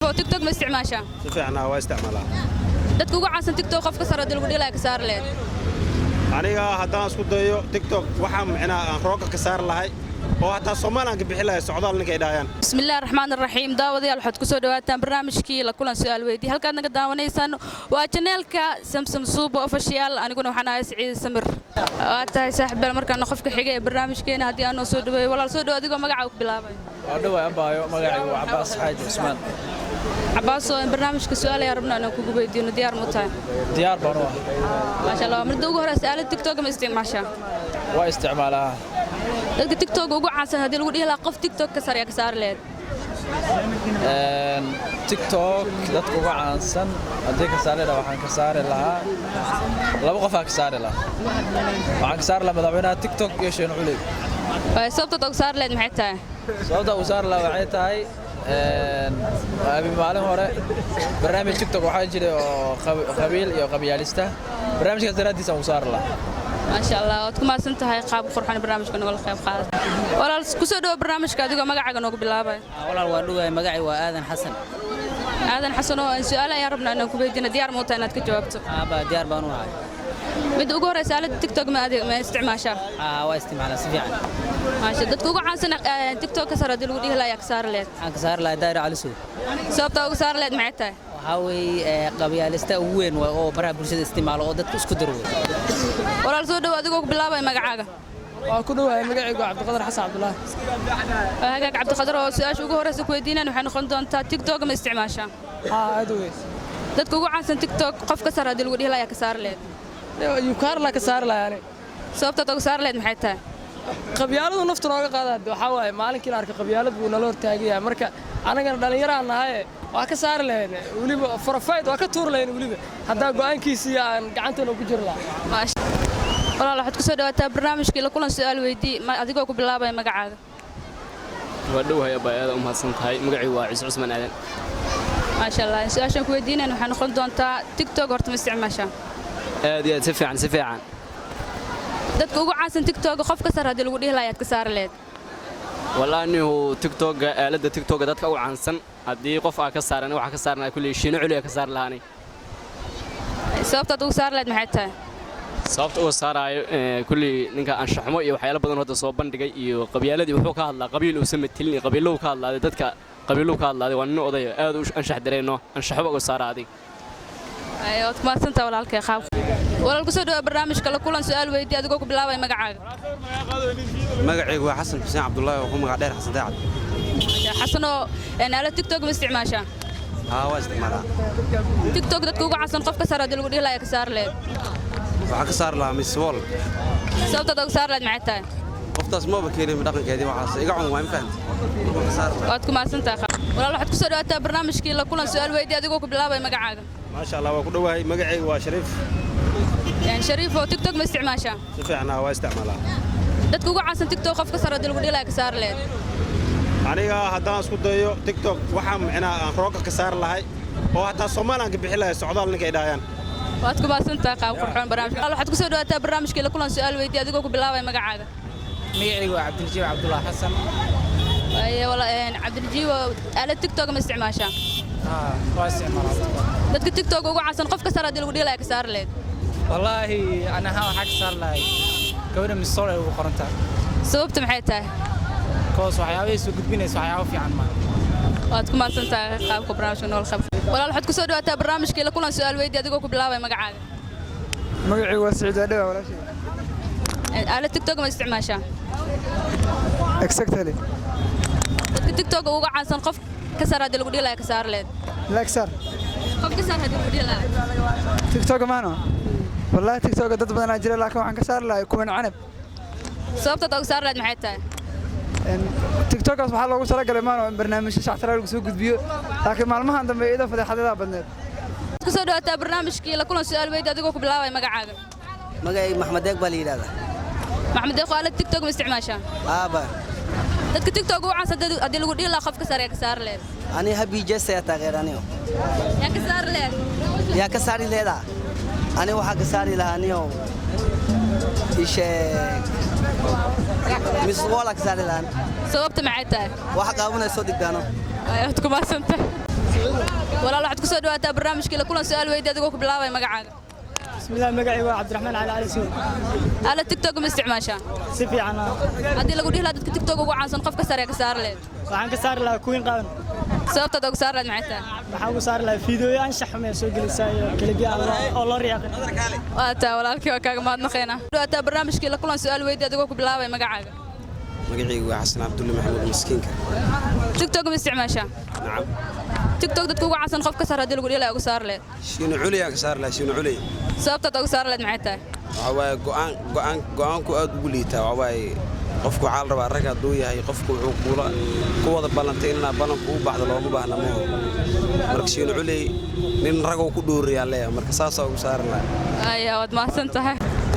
Shariifo, TikTok ma isticmaashaa? Si fiican waa isticmaalaa. Dadka ugu caansan TikTok qof ka sar haddii lagu dhihi lahaa, ka saari lahayd? Aniga haddaan isku dayo TikTok, waxaa micnaha aan rooga ka saari lahay oo hataa Soomaaliyan ka bixi lahay socdaal ninkay dhahayaan. Bismillahi raxmaan raxiim. Daawadayaal, waxaad kusoo dhawaataan barnaamijkii La Kulan Su'aal Weydii. Halkaad naga daawanaysaan waa channelka Samsam Suuba Official. Aniguna waxaan ahay Siciid Samir. Waa tahay saaxiibyaal, markaana qofka xiga ee barnaamijkeena haddii aan noo soo dhaweeyo. Walaal, soo dhawo adigoo magacaaga ku bilaabay. Waa dhawaa abaayo, magacaygu waa Cabaas Xaaji Cusmaan. Cabaasoo, barnaamijka su'aal ayaa rabnaa inaan kugu weydiino. Diyaar mu tahay? Diyaar baan u ah. Maasha Allah. Marda ugu horeysa, aalad TikTok ma isticmaashaa? Waa isticmaalaa. Dadka TikTok ugu caansan haddii lagu dhihi lahaa qof TikTok ka saar, yaa ka saari lahayd? TikTok dadka uga caansan haddii ka saari lahaa, waxaan ka saari lahaa laba qof aa ka saari lahaa. Waxaan ka saari lahaa madaxweynaha TikTok iyo Sheen Culey. Waay, sababtaad uga saari lahayd maxay tahay? Sababta uu saari lahaa waxay tahay abi maalin hore barnaamij TikTok waxaa jiray oo qabiil iyo qabyaalista. Barnaamijkaas daraaddiis aan u saari lahaa. Maasha Allah, waad ku mahadsan tahay qaab qurxan barnaamijka nogala qayb qaadata. Walaal, kusoo dhawo barnaamijka adigoo magacaaga noogu bilaabay. Walaal, waa dhugahay. Magacay waa Aadan Xasan. Aadan Xasan oo su'aal ayaan rabnaa inaan ku weydiino. Diyaar ma u tahay inaad ka jawaabto? Aaba, diyaar baan u ahay. Midda ugu horeysa, aalada TikTok ma adeeg ma isticmaashaa? Aa, waa isticmaalaa si fiican. Maasha, dadka ugu caansan TikTok ka sar haddii lagu dhihi lahaa, yaa ka saari lahayd? Waxaan ka saari lahaa Daahir Calasow. Sababta uga saari lahayd maxay tahay? Waxaa weeye qabyaalista ugu weyn waa oo baraha bulshada isticmaalo oo dadka isku daro wey. Walaal, soo dhawo adigoo ku bilaabay magacaaga. Waa ku dhowahay. Magacaygu waa Cabdiqadar Xasan Cabdulaahi. Waa hagaag, Cabdiqadar oo su-aasha ugu horeysa ku weydiinaan waxay noqon doontaa: TikTok ma isticmaashaa? Haa, aad u weyn. Dadka ugu caansan TikTok qof ka sar haddii lagu dhihi lahaa, yaa ka saari lahayd? Yukaarla ka saari lahaa ani. Sababtaad uga saari lahayd maxay tahay? Qabyaaladu naftu nooga qaada. Waxaa waaye maalinkii la arkay qabyaalad buu nala hortaagan yahay. Marka annagana dhallinyaraan nahaye, waa ka saari lahayn weliba farafayd, waa ka tuuri lahayn weliba haddaa go'aankiisii aan gacanteena ku jiri lahaa. Walaal, waxaad ku soo dhawaataa barnaamijkii La Kulan Su'aal Weydii adigoo ku bilaabaya magacaaga. Waa dhowahay abaa, aad u mahadsan tahay. Magacaygu waa Ciise Cusmaan Aadan. Maasha Allah. Su-aashaan ku weydiinayn waxay noqon doontaa: TikTok horta ma isticmaashaa? Aad iyo aad, si fiican, si fiican. Dadka ugu caansan TikTok qof ka sar haddii lagu dhihi lahaa, ayaad ka saari lahayd? Wallaahi nihu TikToka, aaladda TikToka dadka ugu caansan haddii qof aa ka saaran, waxaa ka saaran kulley Shiino Culi ka saari lahaani. Sababtaad ugu saari lahayd maxay tahay? Sababta uga saaraayo kulley ninka anshaxumo iyo waxyaalo badan hadda soo bandhigay iyo qabyaaladii wuxuu ka hadlaa qabiil uusan matelin iyo qabiiluhu ka hadlaaday, dadka qabiiluhu ka hadlaaday. Waa nin odaya aad u anshax dareenno, anshaxumo uga saara adig. Waad ku mahadsantaha walaalkay. Qaab walaal, kusoo dhawaa barnaamijka La Kulan Su'aal Weydii adigoo ku bilaabaya magacaaga. Magacaygu waa Xasan Xuseen Cabdullaahi oo ku magac dheer Xasan Daacad. Xasanoo, aalad TikTok ma isticmaashaa? Haa, waa isticmaalaa. TikTok dadka ugu caansan qof ka saar haddii lagu dhihi lahaa, ka saari lahayd? Waxaa ka saari lahaa Miss Wall. Sababtaad uga saari lahayd maxay tahay? Qoftaas maba keenin dhaqankeedii, waxaas iga cun waa, ma fahamti? Ka saari lahaa. Waad ku mahadsantahay. Walaal, waxaad kusoo dhawaataa barnaamijkii La Kulan Su'aal Weydii adigoo ku bilaabaya magacaaga. Maasha Allah, waa ku dhowahay. Magacaygu waa Shariif. Shariifoo, TikTok ma isticmaashaa? Si fiican waa isticmaalaa. Dadka ugu caansan TikTok qof ka saar haddii lagu dhihi lahaa, ka saari lahayd? Aniga haddaan isku dayo TikTok, waxaa micnaha aan rooga ka saari lahay oo hataa Soomaaliyan ka bixi lahay socdaal ninkay dhahayaan. Waad ku mahadsantahay qaab qurxoon barnaamijka. Walaal, waxaad kusoo dhawaataa barnaamijkii La Kulan Su'aal Weydii adigoo ku bilaabaya magacaaga. Magacaygu waa Cabdinajiib Cabdullaahi Xasan. Waaye Cabdinajiib, aalad TikTok ma isticmaashaa? Haa, waa isticmaalaa. Dadka TikTok ugu caansan qof ka saar haddii lagu dhihi lahaa, ka saari lahayd? Wallaahi ana ahaan waxaa ka saari lahay gabadha Misol ay ugu qoran tahay. Sababta maxay tahay? Koos waxyaabahay soo gudbinaysa waxyaabo fiican maaha. Waad ku mahadsan tahay qaabka barnaamijka nool qayb. Walaal, waxaad kusoo dhawaataa barnaamijkii La Kulan Su'aal Weydii adigoo ku bilaabaya magacaaga. Magacaygu waa Siciid Adhawa, walaashay. Aalad TikTok ma isticmaashaa? Exactly. Dadka TikTok uga caansan qof ka saar haddii lagu dhihi lahaa, ka saari lahayd? Like sar. Qof ka saar haddii lagu dhihi lahaa. TikTok maano, wallahi TikTok dad badanaa jira, laakiin waxaan ka saari lahay kuwan canab. Sababtaad uga saari lahayd maxay tahay? TikTokaas waxaa loogu talagalay maano in barnaamijyo shactara lagu soo gudbiyo, laakiin maalmahan dambe iyadoo fadeexadadaa badneed. Ku soo dhawaataa barnaamijkii La Kulan Su'aal Weydii adigoo ku bilaabaya magacaaga. Magacayga Maxmed Deeq baa la yidhahdaa. Maxamed Deeq, aalad TikTok ma isticmaashaa? Aaba. Dadka TikTok ugu caansan haddii lagu dhihi lahaa qof ka saar, yaa ka saari lahayd? Ani Habi Jesse ayaa taageer anigo. Yaa ka saari lahayd? Yaa ka saari leedaa? Ani waxaa ka saari lahaa anigo isheeg Miss Wala ka saari lahaa. Sababta maxay tahay? Waxa qaabanay soo digdaano. Waad ku mahadsantahay. Walaal, waxaad kusoo dhawaataa barnaamijkii La Kulan Su'aal Weydi, adigoo ku bilaabay magacaaga. Bismillaah, magacay waa Cabdiraxmaan Cali Cali Suud. Aalad TikTok ma isticmaashaa? Si fiican. Haddii lagu dhihi lahaa dadka TikTok ugu caansan qof ka saree ka saari leed? Waxaan ka saari lahaa Queen Qaban. Sababtaad ugu saari lahayd maxay tahay? Waxaan ugu saari lahaa fiidiyooyo anshax xum ee soo gelisa iyo clipyo aan oo loo riyaaqin. Waa taa walaalkii, waa kaaga mahadnaqaynaa. Dhawaataa barnaamijkii La Kulan Su'aal Weydi, adigoo ku bilaabay magacaaga. Magacaygu waa Xasan Cabdulle Maxamuud Miskiinka. TikTok ma isticmaashaa? Nacam. TikTok dadka ugu caansan qof ka saar haddii lagu dhihi lahaa ugu saari leed? Shiino Culey aan ka saari lahaa, Shiino Culey. Sababtaad ugu saari lahayd maxay tahay? Waxaa waaye go'aanku aad ugu liitaa. Waxaa waaye qofku waxaa la rabaa rag hadduu yahay, qofku wuxuu kuula ku wada ballantay inaa ballanku u baxdo looma baahna maho. Marka Shiino Culey nin ragoo ku dhooriyaan leeyahay, marka saasaa ugu saari lahaa. Aya, waad mahadsan tahay.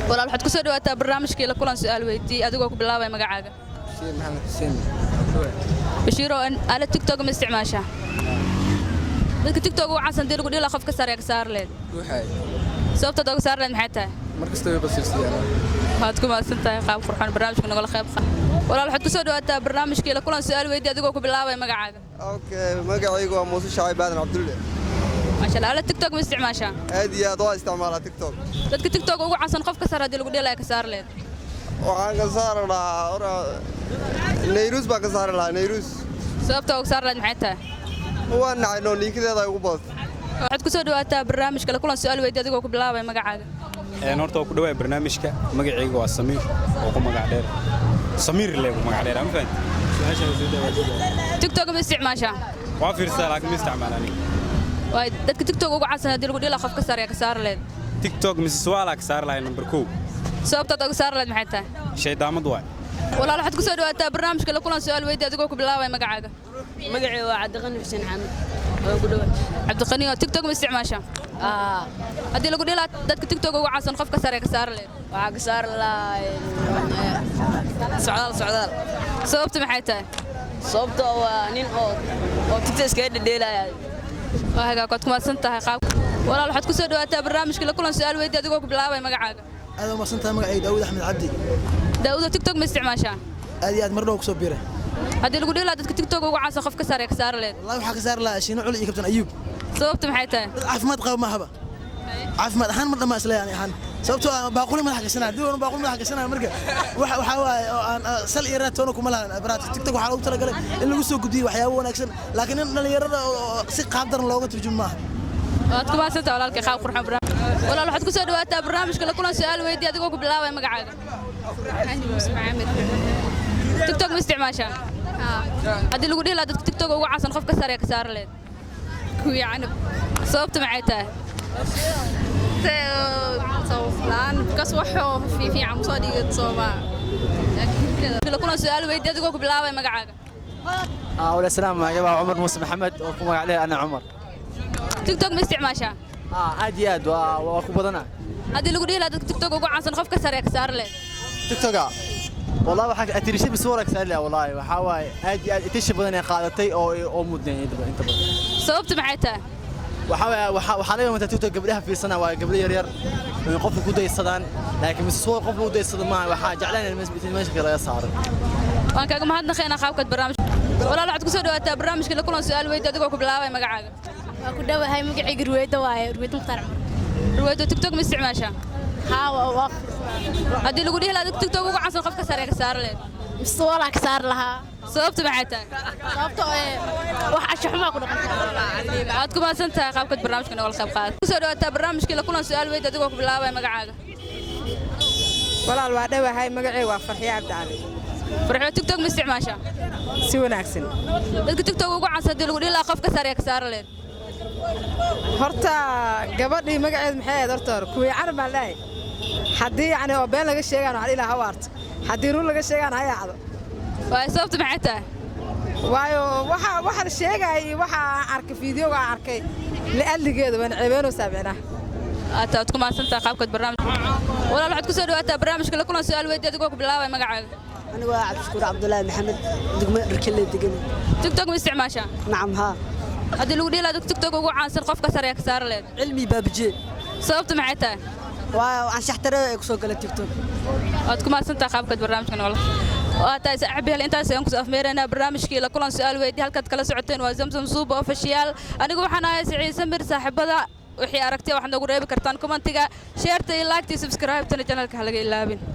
Walaal, waxaad kusoo dhawaataa barnaamijkii La Kulan Su'aal Weydii, adigoo ku bilaabay magacaaga. Bashiir Maxamed Xuseen. Bashiiro, aalad TikTok ma isticmaashaa? Dadka TikTok ugu caansan haddii lagu dhihi lahaa qof ka saree ka saari leed? Ruuxay. Sababtaad uga saari lahayd maxay tahay? Markasta way qoslaysiiyaan. Waad ku mahadsan tahay qaab qurxoon barnaamijka nagala qayb qaad. Walaal, waxaad kusoo dhawaataa barnaamijkii La Kulan Su'aal Weydii, adigoo ku bilaabay magacaaga. Okay, magacaygu waa Muuse Shacib Aadan Cabdulle. Maasha Allah, aalad TikTok ma isticmaashaa? Aad iyo aad waa isticmaalaa TikTok. Dadka TikTok ugu caansan qof ka saar haddii lagu dhihi lahaa ka saari leed? Waxaan ka saari lahaa ora Nayrus baan ka saari lahaa, Nayrus. Sababta uga saari lahayd maxay tahay? Waa nacay noo niinkadeeda ay ugu badatay. Waxaad kusoo dhawaataa barnaamijka La Kulan Su'aal Weydii, adigoo ku bilaabay magacaaga. Horta waa ku dhawaay barnaamijka. Magacayga waa Samiir oo ku magac dheer Samiir le ku magac dheer, ma fahanti su'aasha soo dhawaad. TikTok ma isticmaashaa? Waa fiirsadaa laakiin ma isticmaal aniga. Waay, dadka TikTok ugu caansan haddii lagu dhihi lahaa qof ka saree ka saari leed? TikTok Mrs Wala ka saari lahay number 1. Sababtaad uga saari lahayd maxay tahay? Shaydaamad waay. Walaal, waxaad kusoo dhawaataa barnaamijka La Kulan Su'aal Weydii, adigoo ku bilaabay magacaaga. Magacayga waa Cabdiqani Xuseen Xamed. Waa ku dhawaad. Cabdiqani, oo TikTok ma isticmaashaa? Haddii lagu dhihi lahaa dadka TikTok ugu caansan qof ka saree ka saari leed? Waxaa ka saari lahaa Socdaal, Socdaal. Sababta maxay tahay? Sababtoo waa nin oo TikTok iskaga dhedheelaya. Waa hagaag, waad ku mahadsan tahay qaab. Walaal, waxaad kusoo dhawaataa barnaamijka La Kulan Su'aal Weydii, adigoo ku bilaabay magacaaga. Aad u mahadsan tahay. Magacayga Daawud Axmed Cabdi. Daawudo, TikTok ma isticmaashaa? Aad iyo aad, mar dhow kusoo biiray. Haddii lagu dhihi lahaa dadka TikTok ugu caansan qof ka saree ka saari leed? Wallahi waxaa ka saari lahaa Shiino Culi iyo Kabtan Ayuub. Sababta maxay tahay? Dad caafimaad qaba mahaba, caafimaad ahaan ma dhammaa isleeyahay ani ahaan, sababtoo ah baaquli madax gashanaa dib baaquli madax gashanaa. Marka waxa waxaa waaye oo aan sal iyo raad toona kuma lahan baraat. TikTok waxaa loogu talagalay in lagu soo gudbiyo waxyaabo wanaagsan, laakiin in dhallinyarada oo si qaab daran looga turjumo maaha. Waad ku mahadsan tahay walaalkay qaab qurxoon barnaamij. Walaal, waxaad kusoo dhawaataa barnaamijka La Kulan Su'aal Weydii, adigoo ku bilaabay magacaaga. TikTok ma isticmaashaa? Haddii lagu dhihi lahaa dadka TikTok ugu caansan qof ka saree ka saari leed? Kuwii Canab. Sababta maxay tahay? Sabab because waxoo fiifiican soo dhigad soomaa. La Kulan Su'aal Weydii, adigoo ku bilaabay magacaaga. أول السلام، magacay waa Cumar Muuse Maxamed oo ku magac dheer ana Cumar. TikTok ma isticmaashaa? Aad iyo aad, waa ku badanaa. Haddii lagu dhihi lahaa dadka TikTok ugu caansan qof ka saree ka saari leed? TikToka والله waxaa atirishay bisuura ka saari lahaa. Wallahi waxaa waaye aad iyo aad itishi badan ay qaadatay oo mudnay inta badan. Sababta maxay tahay? Waxaa waaye waxaa laga yaabaa TikTok gabdhaha fiirsana waa gabdho yar yar oo qofka ku daysadaan, laakiin mise suura qof lagu daysado maaha. Waxaa jeclaan in meesha laga saaro. Waan kaaga mahadnaqaynaa qaabkaad barnaamij. Walaal, waxaad kusoo dhawaataa barnaamijka La Kulan Su'aal Weydi, adigoo ku bilaabay magacaaga. Waa ku dhowahay. Magacayga Ruweyda waaye, Ruweyda Mukhtaar Cumar. Ruweydo, TikTok ma isticmaashaa? Haa, waa. Haddii lagu dhihi lahaa dadka TikTok ugu caansan qof ka saree ka saari leed? Mise walaa ka saari lahaa. Sababta maxay tahay? Sababtoo ee wax anshaxumaa ku dhaqanta. Waad ku mahadsan tahay qaabkaad barnaamijka nogala qayb qaadatay. Kusoo dhawaataa barnaamijkii La Kulan Su'aal Weydi, adigoo ku bilaabay magacaaga. Walaal, waa dhowahay. Magacayga waa Farxiyo Cabdicali. Farxiyo, TikTok ma isticmaashaa? Si wanaagsan. Dadka TikTok ugu caansan haddii lagu dhihi lahaa qof ka saree ka saari leed? Horta gabadhii magaceedu maxay ahayd? Horta hore kuwii Carab baan dhahay. Haddii yacni oo been laga sheegaan waxaan ilaa ha waarto, haddii run laga sheegaan ha yaacdo. Waayo, sababta maxay tahay? Waayo waxa la sheegaya iyo waxa aan arkay fiidiyoga aan arkay li'alligeeda waan ceebeynaysaa micnaha. Aad ku mahadsan tahay qaabkaad barnaamij. Walaal, waxaad kusoo dhawaataa barnaamijka La Kulan Su'aal Weydi, adigoo ku bilaabay magacaaga. Anigu waa Cabdishakuur Cabdulaahi Maxamed, degmada Dharkelle degan. TikTok ma isticmaashaa? Nacam, haa. Haddii lagu dhihi lahaa dadka TikTok ugu caansan qof ka saree ka saari leed? Cilmi Baabije. Sababta maxay tahay? Waayo anshax tare ay kusoo galay TikTok. Waad ku mahadsan tahay qaabkaad barnaamijka nool. Waa tahay saaxiibayaal, intaas ayaan kusoo afmeeraynaa barnaamijkii la kulan su'aal weydii. Halkaad kala socoteen waa Zamzam Suuba Official. Anigu waxaan ahay Siciid Samir. Saaxiibada, wixii aragtay waxaad noogu reebi kartaan commentiga, shareta iyo like-ta iyo subscribe-tana channelka ha laga ilaabin.